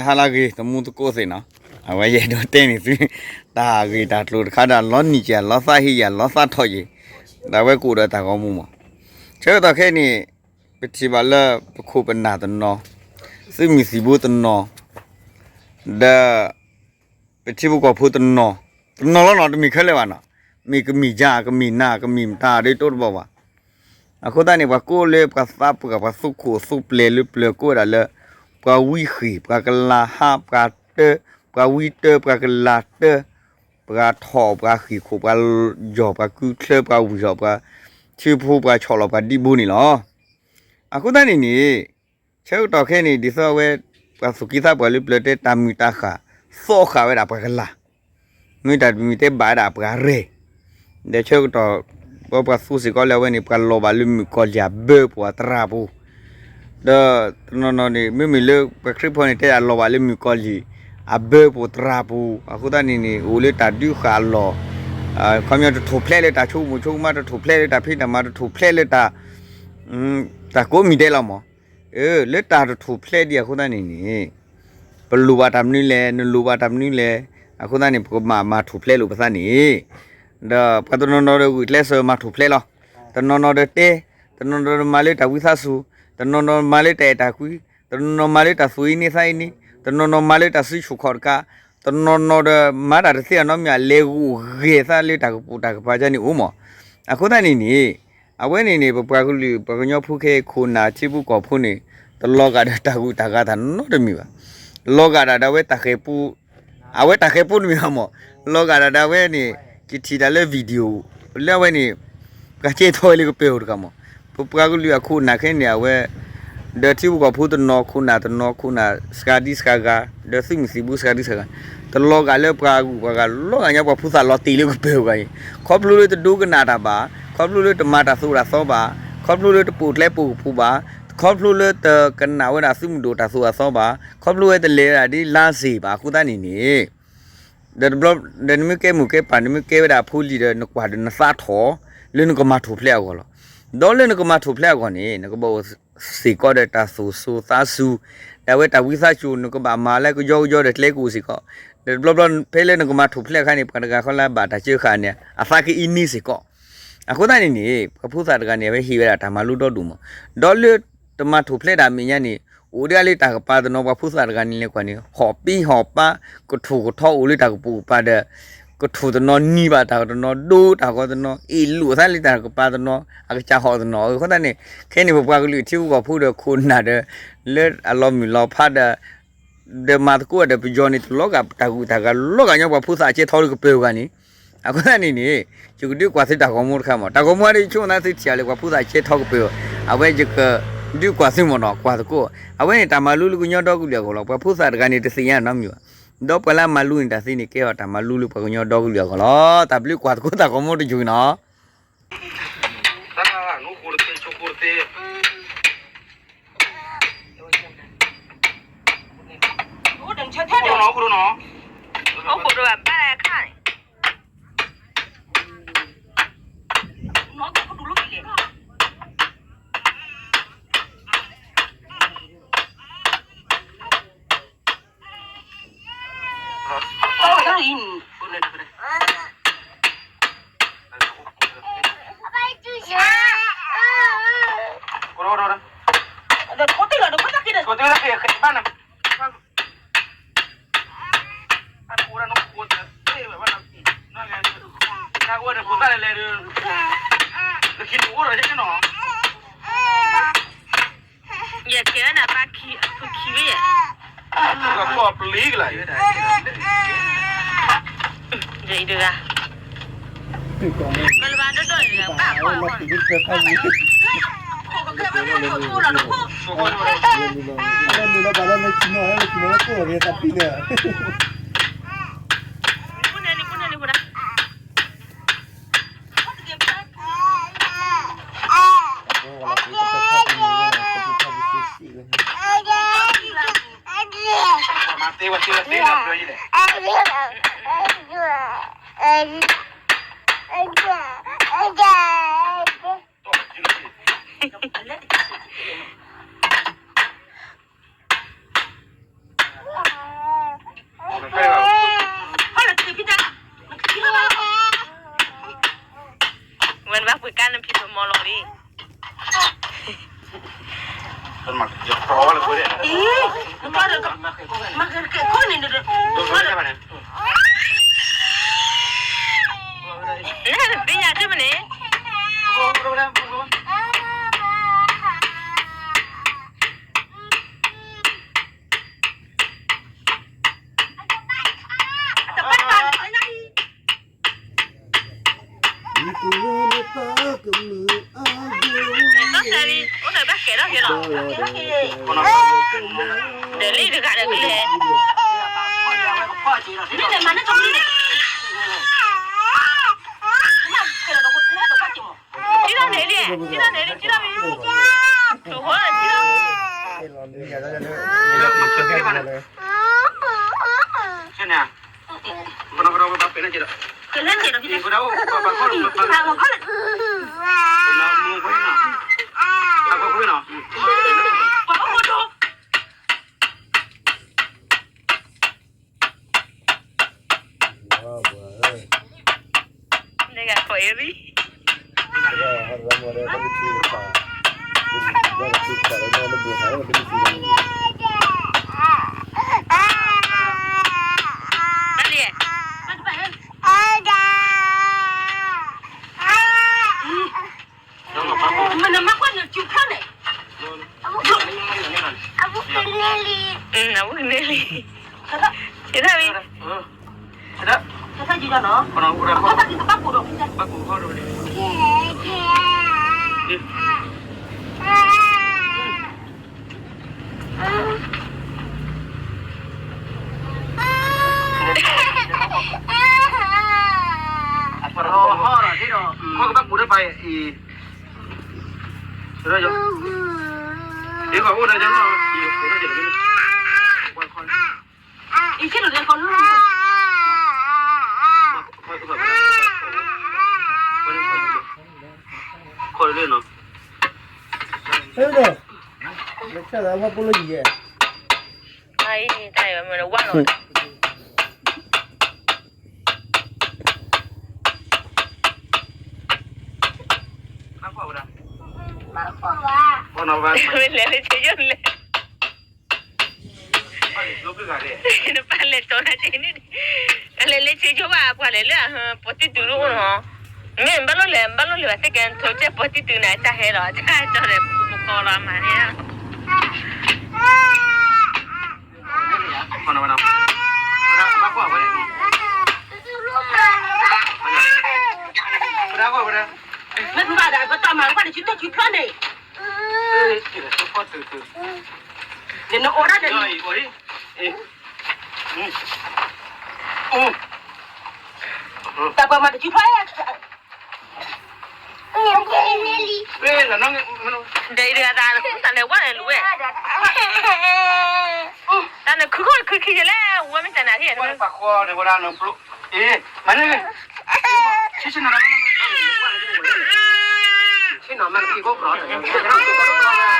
ဟါလၢအဂ့ၤ တမူသကိးသ့ၣ်နီၤ, အဝဲယအဲၣ်ဒိးတဲန့ၢ်သု တၢ်ဂ့ၢ်တၢ်ကျိၤတခါဒီး လီၤနံၣ်က့ၤ လီၤသးဟ့ယၤ လီၤသးထီၣ်က့ၤ, ဒီးအဝဲကအိၣ်ဒီးတၢ်ဂီၤမူမး. ဆၢကတီၢ်ခဲအံၤန့ၣ် ပထံၣ်ဘၣ်လၢပခိၣ်ပနၢ်တနီၤ, သုးမုၢ်သံၣ်ဘိတနီၤ, ဒီး ပထံဖိကီၢ်ဖိတနီၤ, တနီၤလီၤနီၤ တမ့ၢ်ခဲလၢာ်ဘၣ်နီၤ, မ့ၢ်ကမ့ၢ်ယါ ကမ့ၢ်နၤ ကမ့ၢ်မတၤဒ်တအိၣ်တဘၣ်ဘၣ်. အဃိသတးန့ၣ် ပှၤကိးလၢပှၤသးပှၢ် ပှၤသူခိၣ်သူပျဲၢ်လၢပျၢၤကိးဝဲဒၣ်လၢ ပှၤဝံဃ့ၢ် ပှၤကလၤဟါ ပှၤတၢ ပှၤဝံတၢ ပှၤကလၤတၢ ပှၤထီၣ်ပှၤဃ့ၢ်ခိၣ် ပှၤယီၢ်ပှၤကုချၢ ပှၤဝံၢ်ထီၣ်ပှၤထံဖိ ပှၤဆီၣ်လီၤပှၤဒံးဘိန့ၣ်လီၤ. အဃိသတးန့ၣ်န့ၣ် ဆၢကတီၢ်ခဲအံၤန့ၣ် ဒ်သိးအဝဲ ပှၤသူၣ်က့သးပှၢ်လၢပျၢၤတဲတၢ်မုာ်တၢ်ဃၢ် သီဃာ်ဝဲဒၣ်ပှၤကလၤ, မ့ၢ်တၢ်တမံၤတဲဘၣ်ဝဲဒၣ်ပှၤရဲၣ်, ဒီးဆၢကတီၢ် ပှၤသူစ့ၢ်ကီးလၢအဝဲန့ၣ် ပှၤလီၤဘၣ်လၢမုၣ်ကီၤလံၢ်အဘၢပူၤအသရၣ်ပူၤ, ဒီးတနီၤနီၤန့ၣ် မ့မ့ၢ်လၢပှၤခရံာ်ဖိန့ၣ် တဲအလီၤဘၣ်လၢမုၣ်ကီၤလံၢ်အဘၢပူၤသရၣ်ပူၤ, အဃိသတးန့ၣ်န့ၣ် အိၣ်လၢတၢ်ဒုးဃာ်အလီၢ်, ခီပညီတထိၣ်ဖျဲးလၢတၢ်ဆိကမိၣ်ဆိကမး တထိၣ်ဖျဲးလၢတၢ်ဖံးတၢ်မၤ တထိၣ်ဖျဲးလၢတၢ် တၢ်ကိးမံၤဒဲးလီၤမး. လၢတၢ်တထိၣ်ဖျဲးဒံးအဃိသတးန့ၣ်န့ၣ် ပလိၣ်ဘၣ်တၢ်မနုၤလဲၣ် နလိၣ်ဘၣ်တၢ်မနုၤလဲၣ်, အဃိသတးန့ၣ် ပကမၤမၤထိၣ်ဖျဲးလိာ်ပသးန့ၣ်, ဒီးပှၤတနီၤနီၤဒီးဂုာ်ကျဲးစၢးမၤထိၣ်ဖျဲးလီၤ, တနီၤနီၤဒီးတဲ, တနီၤနီၤဒီးမၤလၢတၢ်ဝံသးစူၤ, တနီၤနီၤမၤလၢတၢ်အဲၣ်တၢ်ကွံ, တနီၤနီၤမၤလၢတၢ်သူၣ်အံၤန့ၢ်သးအံၤန့ၣ်, တနီၤနီၤမၤလၢတၢ်စုဆူၣ်ခီၣ်တကး, တနီၤနီၤဒီးမၤတၢ်တသ့အနီတမံၤ အလဲၤဂိၢ်ဂဲၤသးလၢတၢ်ကပိာ်တၢ်ကပၤန့ၣ်အိၣ်မး. အဃိသတးန့ၣ်န့ၣ် အဝဲန့ၣ်န့ၣ် ပပှၤကလုာ်ပှၤကညီဖိခဲအံၤ ခိၣ်နၢ်ထံဖိကီၢ်ဖိန့ၣ် တလီၤဂာ်ဒီးတၢ်ဂုၤတၢ်ဂၤတၢ်နီတမံၤဘၣ်. လီၤဂာ်ဒၣ်ဒီးအဝဲတၢ်ဃဲၤပူ, အဝဲတၢ်ဃဲၤပူတမံၤဘၣ်မး, လီၤဂာ်ဒၣ်ဒီးအဝဲန့ၣ် ယထံၣ်တၢ်လၢ video လၢအဝဲန့ၣ် ပှၤကဲထီၣ်ဝဲလၢကပၢၤဧိၤတဂၤမး, ပပှၤကလုာ်အခိၣ်နၢ်ခဲအံၤန့ၣ် အဝဲ ဒီးထံဖိကီၢ်ဖိတနီၤ ခိၣ်နၢ်တနီၤ ခိၣ်နၢ်စှၤဒံစှၤဂၤ ဒီးသုးမုၢ်သံၣ်ဘိစှၤဒံစှၤဂၤ တလီၤဂာ်လၢပှၤဂုၤပှၤဂၤ လီၤဂာ်ညီပှၤဖိသၣ်လီၤတံၢ်လၢကပၢၤဧိၤအဂၤအံၤ, ခီဖျိလၢတဒိကနၣ်တၢ်ဘၣ်, ခီဖျိလၢတမၤတၢ်သိၣ်တၢ်သီဘၣ်, ခီဖျိလၢတပိာ်ကျဲပိာ်ကပူၤဘၣ်, ခီဖျိလၢတကနၣ်ဝဲဒၣ်သုးမုၢ်ဒိၣ်တၢ်သိၣ်တၢ်သီဘၣ်, ခီဖျိဝဲတလဲၤဝဲဒၣ်ဒ်လါစ့ၢ်ဘၣ်အဃိသတးန့ၣ်န့ၣ် ဒီးတဘျီ ဒီးနမ့ၢ်ကဲမိၢ်ကဲပၢ် နမ့ၢ်ကဲဝဲဒၣ်အဖိလံၤဒီး နကွၢ်ဒီးနသးထီၣ် လၢနကမၤထိၣ်ဖျဲးအဂီၢ်လီၤ. ဒီးလၢနကမၤထိၣ်ဖျဲးအဂီၢ်န့ၣ် နကဘၣ်အိၣ်စ့ၢ်ကီးဒီးတၢ်သူၣ်စူၤသးစူၤ, ဒီးအဝဲတၢ်ဝံသးစူၤ နကဘၣ်မၤလၢကယီကယီဒီးကျဲကအိၣ်စ့ၢ်ကီး, ဒီးတဘျီဘျီဖဲလၢနကမၤထိၣ်ဖျဲးအခါန့ၣ် ပှၤတဂၤဃီလၢအဘၣ်တၢ်စၢဃာ်န့ၣ် အသးကအံၤန့ၢ်စ့ၢ်ကီး. အဃိသတးန့ၣ်န့ၣ် ပှၤဖိသၣ်တဂၤန့ၣ် အဝဲဟ့ၣ်ဝဲဒၣ်တၢ်မၤလိဒီဒူၣ်မး, ဒီးလၢတမၤထိၣ်ဖျဲးတၢ်အမဲာ်ညါန့ၣ် အိၣ်ဒၣ်လၢတၢ်ကပၤတနီၤ ပှၤဖိသၣ်တဂၤန့ၣ်လဲၤကွၢ်န့ၣ် ဟီၣ်ပ့ၤဟီၣ်ပာ် ကထူၣ်ကထီအိၣ်လၢတၢ်ကပိာ်ကပၤဒီး ကထူၣ်တနီၤနံၤဘၣ်တၢ်ဂီၤတနီၤ ဒိတၢ်ဂီၤတနီၤ အ့ၣ်လိာ်သးလၢတၢ်ကပၤတနီၤ အကစၢ်ဟီၣ်တနီၤ အဃိသတးန့ၣ် ခဲအံၤန့ၣ် ပပှၤကလုာ်ထံဖိကီၢ်ဖိဒီးခိၣ်နၢ်ဒီး လၢအလီၤမုၢ်လီၤဖးဒီး ဒီးမၤသကိးဒီးပယီၤန့ၣ် တလီၤဂာ်တၢ်ဂုၤတၢ်ဂၤ လီၤဂာ်ညီပှၤဖိသၣ်အကဲထီၣ်လၢကပၢၤအဂၤန့ၣ် အဃိသတးန့ၣ်န့ၣ် ယကဒုးကွၢ်သုတၢ်ဂီၤမူတခါမး, တၢ်ဂီၤမူအံၤ ဆိကမိၣ်သးသုထံၣ်အီၤလၢပှၤဖိသၣ်ကဲထီၣ်ကပၢၤအဂီၢ်, အဝဲယကဒုးကွၢ်သုမးနီၤ ကွၢ်သကိး, အဝဲန့ၣ်တၢ်မၤလိလၢကညီဒီကလုာ်အဂီၢ်လီၤ. ပှၤဖိသၣ်တဂၤန့ၣ် တသ့ၣ်ညါနီတမံၤဘၣ်, ဒီးပှၤလၢအမၤလိန့ၣ်တၢ်သ့န့ၣ် ကဲထီၣ်တၢ်မၤလိလၢပှၤကညီဒီကလုာ်အဂီၢ်လီၤ. တၢ်ဘျုးကွၢ်သကိးတၢ်ဂီၤမူတယုၢ်နီၤ. ယကဲနၤပၢ်ခံ ဖုခံဝဲယဲ, ယအံၤတဂၤ, ဘဲလၢဘၣ်ဒိၣ်ဒိၣ်န့ၣ်လၢပၢ်ဖီၣ်ဖီၣ် ပူန့ၣ်လံ ပူန့ၣ်လံ ပူဒၣ်. သ့ဝဲသ့ဝဲသ့ဝဲသ့ဝဲ ဝဲနဘၣ်ပှ့ၤကါနဖံးတမီၤလီၤလံ. နသ့ၣ်ညါတမံၤန့ၣ် တၢ်ဆါလံ အိၣ်ဒီးဘၣ်ကဲထီၣ်က့ၤလီၤ. ဒီးလံတဂၤဒီးကလဲၤ ထံၣ်ထီၣ်န့ၣ်လံ ထံၣ်ထီၣ်န့ၣ်လံ ထံၣ်ထီၣ်န့ၣ်လံ ထံၣ်ထီၣ်န့ၣ်လံ ထံၣ်ထီၣ်န့ၣ်လံ ထံၣ်ထီၣ်န့ၣ်လံ နဂၤခိးအံၤရံ တၢ်လံ မ့ၢ်နမၤကွၢ်နစုဖျါန့ၣ် အဝဲကန့ၢ်လံ အဝဲကန့ၢ်လံ ယထီၣ်ဝံၤ အပရီဟီၣ်ဒီး ဟီၣ်ကဘၣ်ပူၤတၢ်ပာ်အံၤ အံၤ ဟဲဒီး လၢဆၣ်သးဖၣ်ပိၢ်လၢယံၤယဲ အံၤ တၢ်အံၤ မ့ၢ်ဝါလီၤ မ့ၢ်လဲၤလၢဆ့ယိၣ်လဲၣ် နပၢ်လဲၤတီၤနၤတ့ၢ်န့ၣ် အလဲၤလၢဆ့ယိၣ်ဘၣ် ပှၤလဲၤလၢအ ပီၣ်တံၢ်တုၤလၢအိၣ်နီၤ မ့ၢ်ဘၣ်လိၣ်လဲၤ ဘၣ်လိၣ်လဲၤဘၣ်သ့ၣ်ကဲ ထိးကဲပီၣ်တံၢ်တုၤန့ၣ် တၢ်ဟဲလီၤ တၢ်တီၤဒီး ပကီလီၤမၤန့ၣ် မ့ၢ်ဘၣ်ဒီး ပတၢ်မၤကွၢ်န့ၣ် စုတစုဖျါန့ၣ် နအိၣ်ဒၣ်န့ၣ် တၢ်ပှၤမၤတစုဖျါ ဒီးအံၤတဂၤသး တၢ်လဲၤဝဲလဲၤလူၤဝဲ တၢ်န့ၣ်ခုခိၣ်ခုခံယလဲၣ် ဝဲမ့ၢ်တၢ်နၤဟ့ၣ် ပှၤဃီန့ၣ်ဝဲဒၣ်နပျိ အ့ မၤန့ၣ် ဆ့ဆ့နီၤ ဆ့နီၤမၤက့ၤကိးကြၢး